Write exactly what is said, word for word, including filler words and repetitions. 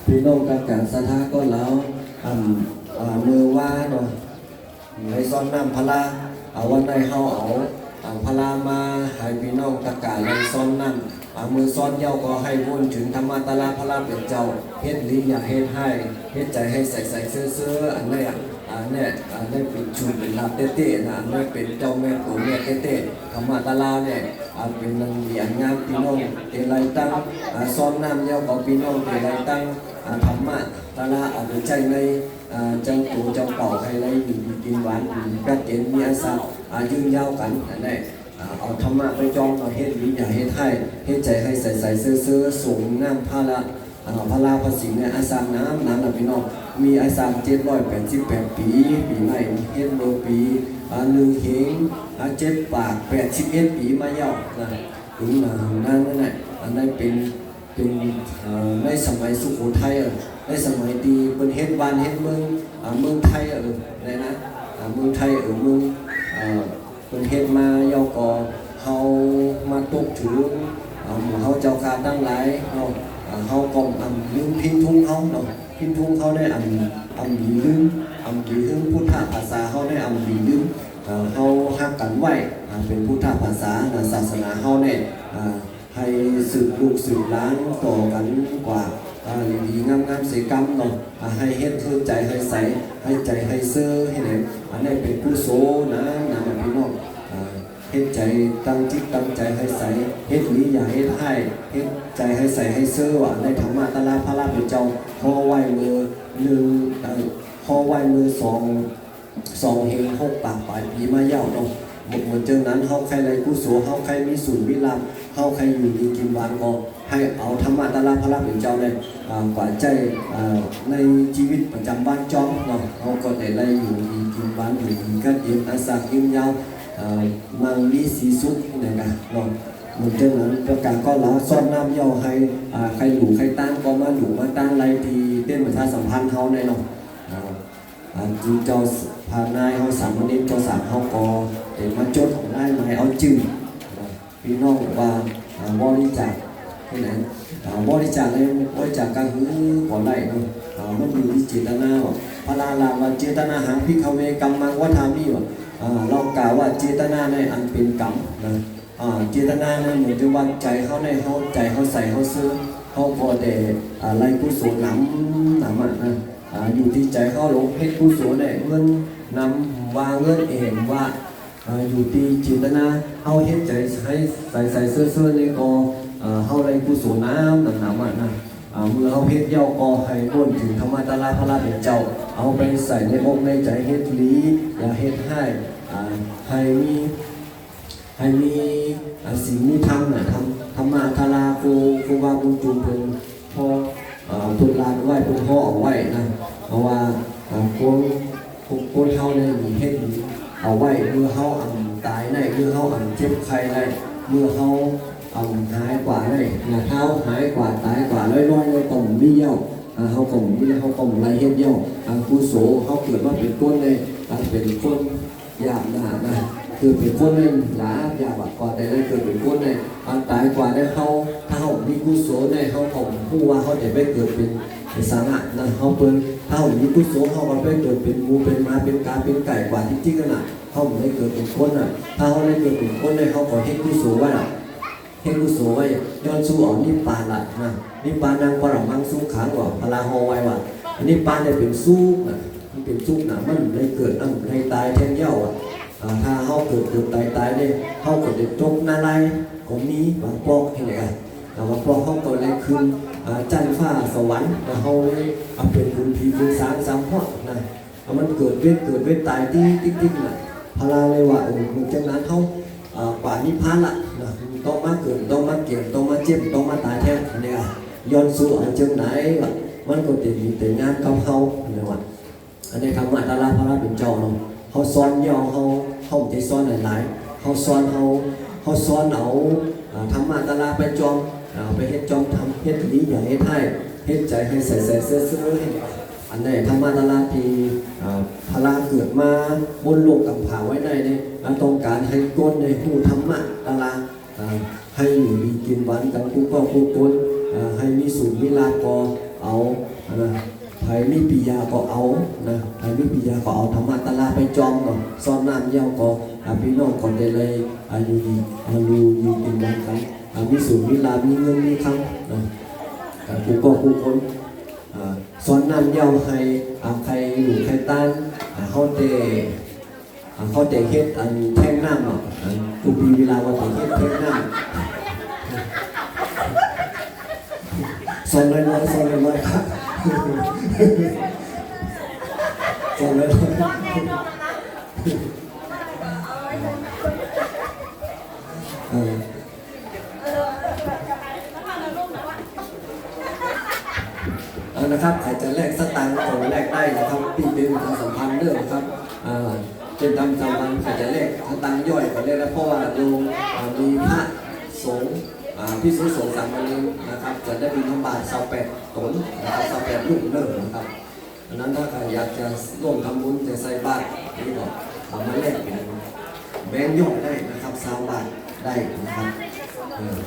พี่น้องกะกะศรัทธาก็แล้ว อ่ำ อ่า มื้อวาเนาะ ได้ซ้อนน้ำพระ อ่า วันนี้เฮาเอา อ่า พระมาให้พี่น้องกะกะได้ซ้อนน้ำ อ่า มื้อซ้อนเย้าก็ให้วนถึงธรรมะตะลาพระเป็นเจ้า เฮ็ดดีอย่าเฮ็ดให้ เฮ็ดใจให้ใสๆ ซื่อๆ อันนี้ อ่า เนี่ย อ่า ได้เป็นชูเป็นลาบเต้ๆ นะ อันนี้เป็นเจ้าแม่ตัวแม่เต้ๆ ธรรมะตะลาเนี่ย อ่า เป็นนันดีอันงามพี่น้องเตไลตั้ง อ่า ซ้อนน้ำเย้าก็พี่น้องเตไลตั้ง อ่า ธรรมะตะลาเอาไปใช้ใน อ่า เจ้าตัวเจ้าเป่าให้ได้อยู่ดีกินหวานอยู่ดีกัดเย็นมีอาสา อ่า ยืนยาวกันอันนี้ อ่า เอาธรรมะไปจองเอาเฮ็ดดีอย่าเฮ็ดให้ เฮ็ดใจให้ใสๆ ซื่อๆ ส่งน้ำพระละ อ่า พระลาพระสิงห์เนี่ยอาสาน้ำน้ำนะพี่น้อง มีอาสาเจ็ดร้อยแปดสิบแปดปี ปีใหม่เฮ็ดเมื่อปี อ่า หนึ่งเฮง อ่า เจ็ดปากแปดสิบเอ็ดปีมาแล้วนะ ถึงมาหานั้นนั่นแหละ อันนั้นเป็น เป็น เอ่อ ในสมัยสุโขทัย เอ่อ ในสมัยที่เพิ่นเฮ็ดบ้านเฮ็ดเมือง อ่า เมืองไทย เอ่อ ในนะ อ่า เมืองไทย เอ่อ เมือง เอ่อ เพิ่นเฮ็ดมาแล้วก็เฮามาตกถึง อ่า หมู่เฮาเจ้าข้าทั้งหลายเนาะ อ่า เฮาก็อำลืมพินทุงเฮาเนาะ พินทุงเฮาได้อำ อำดีลืม อำดีลืมพุทธภาษาเฮาได้อำดีลืม อ่า เฮาฮักกันไว้ อ่า เป็นพุทธภาษานะ ศาสนาเฮาเนี่ย อ่า ให้สืบลูกสืบหลานต่อกันกว่า อ่า ดีๆงามๆเสียกำเนาะ อ่า ให้เฮ็ดให้ใจให้ใส ให้ใจให้เซอให้แหลม อันนี้เป็นกุศลนะนะพี่น้อง อ่า เฮ็ดใจตั้งจิตตั้งใจให้ใส เฮ็ดดีอย่าเฮ็ดให้ เฮ็ดใจให้ใสให้เซอว่าในธรรมะตะลาพระราชเจ้า ข้อไหว้มือหนึ่ง เอ่อ ข้อไหว้มือสอง สองเฮงหกปากปลายปีมาแล้วเนาะ เหมือนเจิงนั้น เฮาใครได้กุศล เฮาใครมีสูตรมีลาภ เฮาใครอยู่ดีกินหวานก็ให้เอาธรรมะตะลาพระเป็นเจ้าเนี่ย อ่า กว่าใจ อ่า ในชีวิตประจำวันจอมเนาะ เฮาก็ได้ไล่อยู่ดีกินหวาน อยู่ดีกันเย็นอาสายืนยาว อ่า มั่งมีสีสุขนี่นะเนาะ เหมือนเจิงนั้นประกาศก็ลาซ่อนน้ำเย้าให้ อ่า ใครอยู่ใครตั้งก็มาอยู่มาตั้งไล่ทีเต้นประชาสัมพันธ์เฮาแน่เนาะ อ่า อ่า จุเจ้าพานายเฮาสามเณรเจ้าสามเฮาก็เดี๋ยวมาจดของได้มาให้เอาจื่อนะพี่น้องว่า อ่า บริจาคที่ไหน อ่า บริจาคในบริจาคกระหือก่อนได้เนาะ อ่า มันอยู่ที่เจตนาว่ะ พระลาลาว่าเจตนาหังพิกขเวกัมมังวัฏฏามิว่ะ อ่า เรากล่าวว่าเจตนาในอันเป็นกรรมนะ อ่า เจตนาในเหมือนจะว่าใจเฮาในเฮาใจเฮาใสเฮาซื่อ เฮาก็ได้ อ่า ไล่กุศลนำนำอ่ะนะ อ่า อยู่ที่ใจเฮาหลงเฮ็ดกุศลได้เงินนำว่าเงินเองว่า อ่า อยู่ที่เจตนาเฮาเฮ็ดใจให้ใสใสซื่อซื่อนี่ก็ อ่า เฮาได้กุศลนำนำนำอ่ะนะ อ่า เมื่อเฮาเฮ็ดแล้วก็ให้วนถึงธรรมะตะลาพระเป็นเจ้า เอาไปใส่ในอกในใจเฮ็ดดีอย่าเฮ็ดให้ อ่า ให้มี ให้มี อ่า ศีลมีธรรมนะ ธรรม ธรรมะทารา ครู ครูบาบุญจุมเพิ่น พอ เอ่อ เพิ่นลาดไว้ เพิ่นห่อเอาไว้นะ เพราะว่า อ่า คน คนเฮาเนี่ยมีเฮ็ดเอาไว้ เมื่อเฮาอันตายได้ เมื่อเฮาอันเจ็บไข้ได้ เมื่อเฮาอันหายกว่าได้นะ ถ้าเฮาหายกว่า ตายกว่าลอยๆเลย ก็บ่มีแล้ว อ่า เฮาก็บ่มีแล้ว เฮาก็บ่ได้เฮ็ดแล้ว อ่า กุศล เฮาเกิดมาเป็นคนได้ อ่า เป็นคน ยากนะนะ คือเป็นคนหนึ่งหลายยากอะกว่าแต่ได้เกิดเป็นคนเนี่ยอันตายกว่าได้เฮา ถ้าเฮามีกุศลเนี่ยเฮาก็ฮู้ว่าเฮาจะไปเกิดเป็นสาระนะ เฮาเปิ้น ถ้าเฮามีกุศลเฮาก็ไปเกิดเป็นหมูเป็นหมาเป็นกาเป็นไก่กว่าที่จริงนั่นน่ะ เฮาบ่ได้เกิดเป็นคนน่ะ ถ้าเฮาได้เกิดเป็นคนเนี่ยเฮาก็เฮ็ดกุศลไว้ล่ะ เฮ็ดกุศลไว้ ย้อนสู่เอานิพพานล่ะนะ นิพพานังปรมังสุขัง ว่าพระลาฮอไว้ว่า นิพพานเนี่ยเป็นสุขนะ มันเป็นสุขนะ มันได้เกิด มันได้ตายแทนเย้าอ่ะ อ่า ถ้าเฮาเกิด เกิด ตาย ตายเนี่ย เฮาก็ได้ตกนรกก็มีบางปอกนี่แหละ อ่า บางปอกเฮาก็ได้ขึ้น อ่า ชั้นฟ้าสวรรค์ แล้วเฮาเลยเอาเป็นบุญผีบุญสางสามพวกนะ เอามันเกิดเวทเกิดเวทตายติ๊กติ๊กติ๊กน่ะ พระลาเลยว่า เออ มันจังนั้นเฮา อ่า กว่านิพพานละนะ ต้องมาเกิด ต้องมาเก็บ ต้องมาเจ็บ ต้องมาตายแทน อันเนี้ย ย้อนสู่เอาจังไหนวะ มันก็เต็มมีแต่งานกับเฮา อันเนี้ยว่ะ อันนี้ธรรมะตาลาพระเป็นเจ้าเนาะ เฮาสอนเย้าเฮา เฮาบ่ได้สอนหลายๆ เฮาสอนเฮา เฮาสอนเอา อ่า ธรรมะตาลาไปจอม อ่า ไปเฮ็ดจอมทำ เฮ็ดดีอย่าเฮ็ดให้ เฮ็ดใจให้ใสๆ ซื่อๆ อันนี้ธรรมะตาลาที่ อ่า พระเกิดมาบนโลกกำพร้าไว้ได้เนี่ย อ่า ต้องการให้คนได้ฮู้ธรรมะตาลา อ่า ให้อยู่ดีกินหวานกันทุกครอบครัวคน อ่า ให้มีสุขมีลาภก็เอา อ่า ไผมีปิยาก็เอา นะ ไผมีปิยาก็เอาธรรมะตะลาไปจอมเนาะ ซอนน้ำเยี่ยวก็ อ่า พี่น้องก็ได้เลย อ่า อยู่ดี อ่า อยู่ อยู่กินหวานกัน อ่า มีสุขมีลาภ มีเงินมีคำ นะ อ่า ผู้ก็ผู้คน อ่า ซอนน้ำเยี่ยวให้ อ่า ใครอยู่ใครต้าน อ่า เฮาแต่ อ่า เขาจะเฮ็ดอันแท่งน้ำเนาะ อ่า ครูปีเวลาว่าจะเฮ็ดแท่งน้ำ ซอนน้อยๆ ซอนน้อยๆ ครับ ซอนน้อยๆ เออ เอานะครับ ใครจะแลกสตางค์ก็แลกได้นะครับ ปีเป็นประชาสัมพันธ์เรื่องนะครับ อ่า เป็นทำสามัญ ใครจะแลกสตางค์ย่อยก็แลกได้ เพราะว่าโยม อ่า มีพระสงฆ์ อ่า ภิกษุสงฆ์สามเณรนะครับ จะได้บิณฑบาตซาวแปดตนนะครับ ซาวแปดรูปเด้อนะครับ อันนั้นถ้าใครอยากจะร่วมทำบุญ จะใส่บาตรนี่ก็เอามาแลกเป็นแบงค์ย่อยได้นะครับ ซาวบาทได้นะครับ เออ